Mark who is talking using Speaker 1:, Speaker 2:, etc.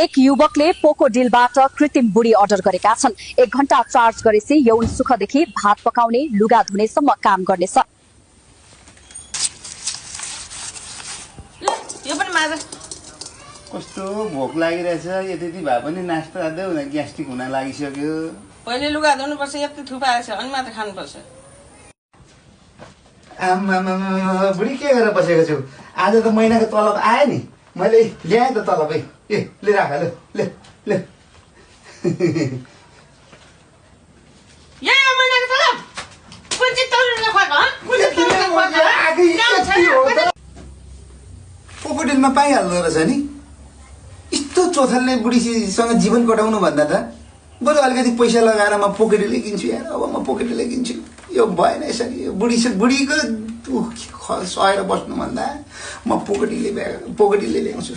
Speaker 1: एक युवकले पोको डिलबाट कृत्रिम बुढी अर्डर गरेका छन्। 1 घण्टा चार्ज गरेपछि यौन सुखदेखि भात पकाउने, लुगा धुनेसम्म काम गर्नेछ।
Speaker 2: कस्तो भोक लागिरहेछ, यति भए पनि नास्ता देऊ न, ग्यास्ट्रिक हुन लागिसक्यो।
Speaker 3: पहिले लुगा धुनुपर्छ, यति थुपाएछ अनि मात्र खानुपर्छ।
Speaker 2: आम्मामा बुढी के गरेर बसेको छु? आज त महिनाको तलब आयो नि, मैले ल्याएँ त तलबै। ले राख, ले ले पोकोटेलमा पाइहाल्दो रहेछ नि। यस्तो चोथल्ने बुढीसँग जीवन कटाउनु भन्दा त बरु अलिकति पैसा लगाएर म पोकेटेलै किन्छु यार। अब म पोकेटेलै किन्छु। यो भएन यसरी। बुढीको सहेर बस्नु भन्दा म पोकेटेलै ल्याउँछु।